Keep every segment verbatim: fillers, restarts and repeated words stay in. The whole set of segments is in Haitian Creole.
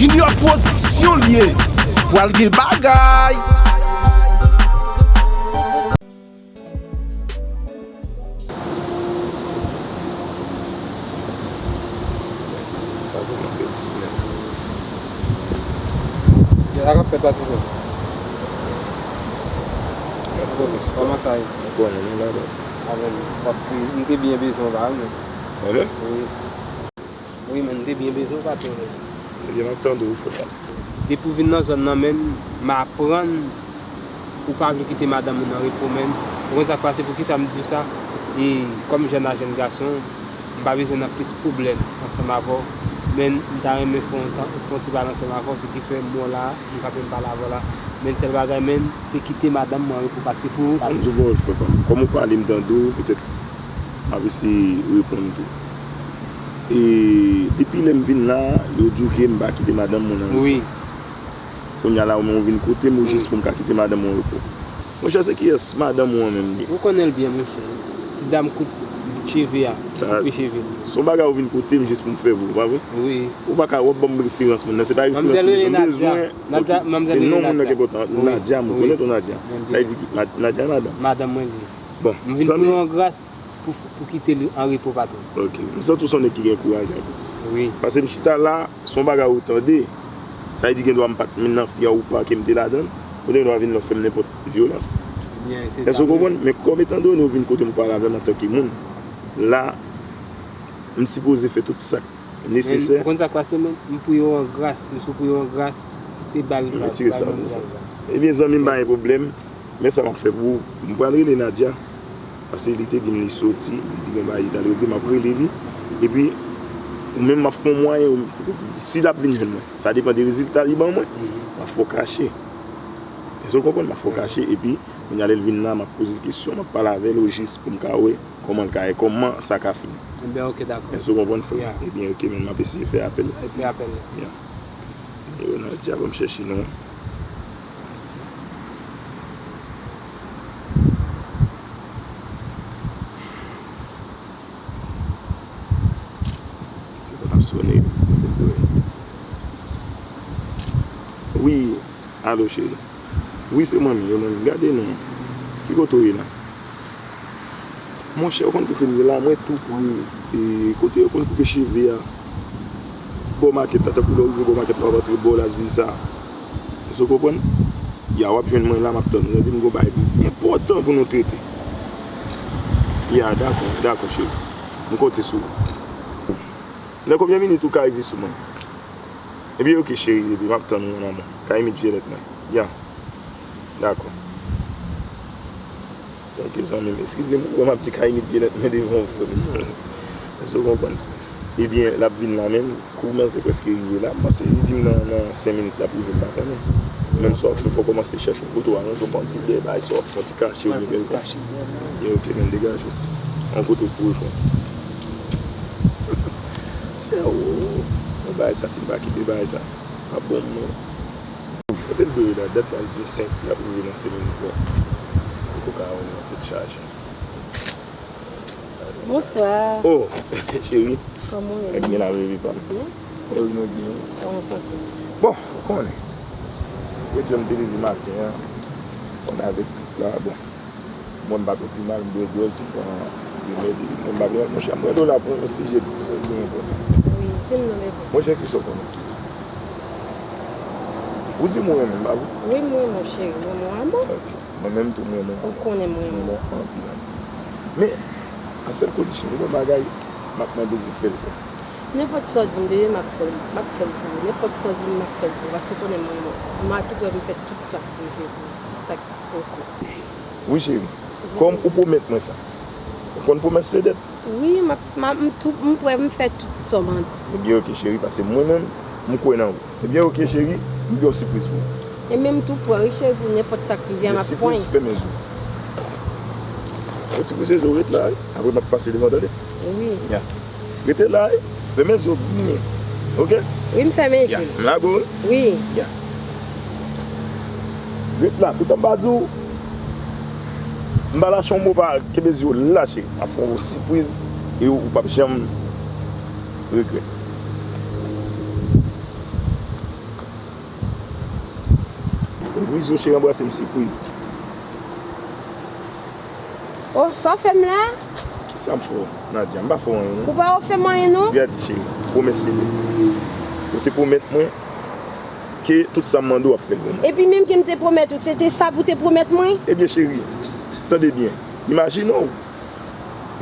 Junior Production li ye. Pral gen bagay. Sa vrèman bèl. Sa k ap fèt, patizan? Kòman sa ye? Ou konnen, nou la, bòs. Avè m, paske m te byen bezwen w, pa vre? Avè? Wi. Wi, men m te byen bezwen w, patron. Ebyen, m ap tande w, frè pa m. Depi w vin nan zòn nan, men, m aprann ou pa vle kite madanm ou nan repo, men. Ou konn sa k pase, poukisa m di w sa? E kòm jèn a jèn gason, m pa bezwen nan plis pwoblèm ansanm avè w. Men, m ta renmen fè yon tan, fè yon ti pale ansanm avè w, se ki fè m wè w la, m kanpe m pale avè w la. Men, sèl bagay, men, se kite madanm mwen an repo, paske pou... M di w pawòl, frè pa m. Kòm ou pale, m tande w, petèt m ap eseye reponn tou. E depi lè m vin la, yo di w ke m pa kite madanm mwen nan repo. Wi. Kounye a la, ou menm ou vin kote m, ou jis pou m ka kite madanm mwen repo. Monchè, se kiyès madanm ou an menm li? Ou konnen l byen, monchè. Ti dam kout cheve a, ki koupe cheve l. Se yon bagay ou vin kote m jis pou m fè pou ou, pa vre? Wi. Ou pa ka, w ap ban m referans moun nan, se pa referans moun nan m bezwen. Ok. Se non moun nan ki enpòtan. Wi. Nadia, m rekonèt ou, Nadia. Sa vle di ki, Nadia madanm? Madanm mwen li ye. Bon, m vin pou yon gras pou, pou kite l an repo, patwon. Ok. M santi w se yon nèg ki gen kouraj avè w. Wi. Paske m chita la, se yon bagay ou tande. Sa vle di gen dwa m pa t menm nan fya ou pa ke m te ladan l. Ou te gen dwa vin la w fè m nenpòt vyolans. Byen, se sa. Èske w konprann? Men kòm etan done ou vin kote m ou pale avè m antanke moun, la, m sipoze fè tout sa k nesesè. Men, ou konn sa k pase, men? M priye w an gras, m sou priye w an gras, se ba l li va, se ba l li va. Ebyen, zanmi m, pa gen pwoblèm. Men sa m ap fè pou ou, m pral rele Nadia, paske li te di m li soti, li di gen bagay li t al regle, m ap rele li, epi ou menm m ap fè yon mwayen, si l ap vin jwenn mwen, sa depann de rezilta li ban mwen, m ap fè w kache. Èske w konprann? M ap fè w kache, epi kounye a lè l vin la, m ap poze l kesyon, m ap pale avè l ojis pou m ka wè kòman l ka ye, kòman sa ka fini. Ebyen, ok, dakò. Èske w konprann, frè? Ya. Ebyen, ok, men m ap eseye fè apèl. Fè apèl la. Ya. Nimewo Nadia, ban m chèche non. Telefòn ap sonnen. Wi, alo, cheri. Wi, se mwen menm, se mwen menm. Gade non. Ki kote w ye la? Monchè, ou konn kote m ye la, mwen tou pre, e, kote yo konn koupe cheve a. Bò makèt la, tankou lè w rive bò makèt la, w ap antre bò Las Villas. Èske w konprann? Ya, w ap jwenn mwen la, m ap tann ou. Tande m gon bagay enpòtan pou nou trete. Ya, dakò, dakò, cheri. M konte sou ou. Nan konbyen minit ou ka rive sou mwen? Ebyen, ok, cheri, ebyen, m ap tann ou nan mwen. Kay Mit Vyèlèt mwen. Ya. Dakò. Ok, zanmi m, eskize m, ou wè m ap di Kay Mit Vyèlèt mwen devan w, frè m. Èske w konprann? Ebyen, l ap vin la menm. Kou manzè prèske rive la. M panse li di m nan, nan senk minit l ap rive, m pa konnen. Menm sa w ap fè, fò w kòmanse chèche kote w al, non, fò w pran ti dèyè bagay sa w ap fè. Kache oubyen kèlkonk. Ebyen, ok, men degaje w. Yon kote pou reponn. Sèwo, yon bagay sa, si m pa kite bagay sa, pa bon, non. Kote l dwe la, dat la, l di m senk, l ap rive nan senk minit la. Poko ka wè l nan tèt chaje. Bonswa. Oh, cheri. Kòman w ye? Mwen byen la, baby pa m. Byen? Mwen byen. Kòman w santi? Bon, ou konnen. Ou wè jan m te leve maten an, konn avèk la, bon. Mwen m pa twò pi mal, m dwe dwòz, m pran remèd, mwen m pa pi mal. Monchè, m rele w la pou yon sijè byen enpòtan. Wi, di m non, bebe. Monchè, kisa w konnen? Ou di m ou renmen m, pa vre? Wi, m renmen w, cheri, m renmen w, amò. Ok. Mwen menm tou, m renmen w. Ou konnen m renmen w. M renmen w anpil, anpil. Men, a sèl kondisyon, gen yon bagay, m ap mande w pou fè l pou mwen. Nenpòt sa w di m, bebe, m ap fè l, m ap fè l pou ou. Nenpòt sa w di m, m ap fè l pou ou. Paske w konnen m renmen w. M a tou prè pou m fè tout sa k prive pou ou, sa k posib. Wi, cheri. Kòm ou pwomèt mwen sa. Ou konn pwomès se dèt. Wi, m ap, m ap, m tou, m prè pou m fè tout sa w mande. Ebyen, ok, cheri, paske mwen menm, m kwè nan ou. Ebyen, ok, cheri, m gen yon sipriz pou ou. E menm tou prè, wi, cheri, pou nenpòt sa k rive a, m ap pran. Sipriz, fèmen zo. Yon ti priz zo, ret la, wi. Apre, m ap pase devan, tande? Wi. Ya. Rete la, wi. Fèmen zo byen. Ok? Wi, m fèmen je m. Ya. M lage w, wi. Wi. Ya. Ret la, toutan m pa di w, m pa lache yon mo pa kenbe zye w la, cheri. M ap fè w yon sipriz e ou p ap janm regrèt. Rizou cheri, anbrase m sipriz. Oh, sa w fè m la? Kisa m fè w, Nadia? M pa fè w anyen, non. Ou pa fè m anyen, non? Gad, cheri, pwomès se vre. Ou te pwomèt mwen ke tout sa m mande w ap fè l pou mwen. Epi menm ke m te pwomèt ou, se te sa pou te pwomèt mwen? Ebyen, cheri, tande byen. Imajine w,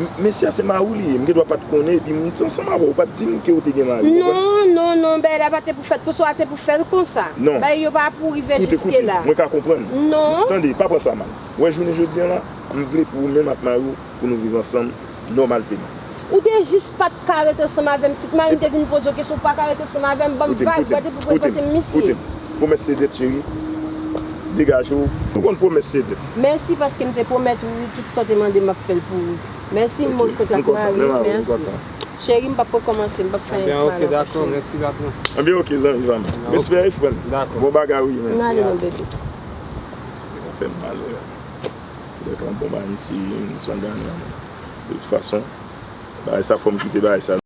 M- Mesye a se mari w li ye, m gen dwa pa t konnen, epi m t ansanm avè w, ou pa t di m ke w te gen mari, w konprann? Non, non, non, bagay la pa te pou fèt konsa, a te pou fè l konsa. Non. Bagay yo pa pou rive jiske la. Mwen ka konprann. Non. Tande, pa pran sa mal. Ou wè jounen jodi a la, m vle pou ou menm ak mari w, pou nou viv ansanm nòmalteman. Ou te jis pa t ka ret ansanm avè m, tout mari m te vin poze w kesyon, ou pa ka ret ansanm avè m, ban m vag, ou pa te pou prezante m misye. Pwomès se dèt, cheri. Degaje w. Ou konn pwomès se dèt. Mèsi paske m te pwomèt ou wi, tout sa w te mande m ap fè l pou ou. Mèsi, m mori kont ak mari, mèsi. Cheri, m p ap rekòmanse, m p ap fè anyen pou mari ankò, cheri. Mèsi, patwon. Ebyen, oke, zanmi pa m. Respè, wi, frè m. Bon bagay, wi, men. M ale, non, bebe. Sa fè m mal, wi. Fodre ke yon bon bagay, m si m swa gade, men. De tout fason, bagay sa, fò m kite bagay sa.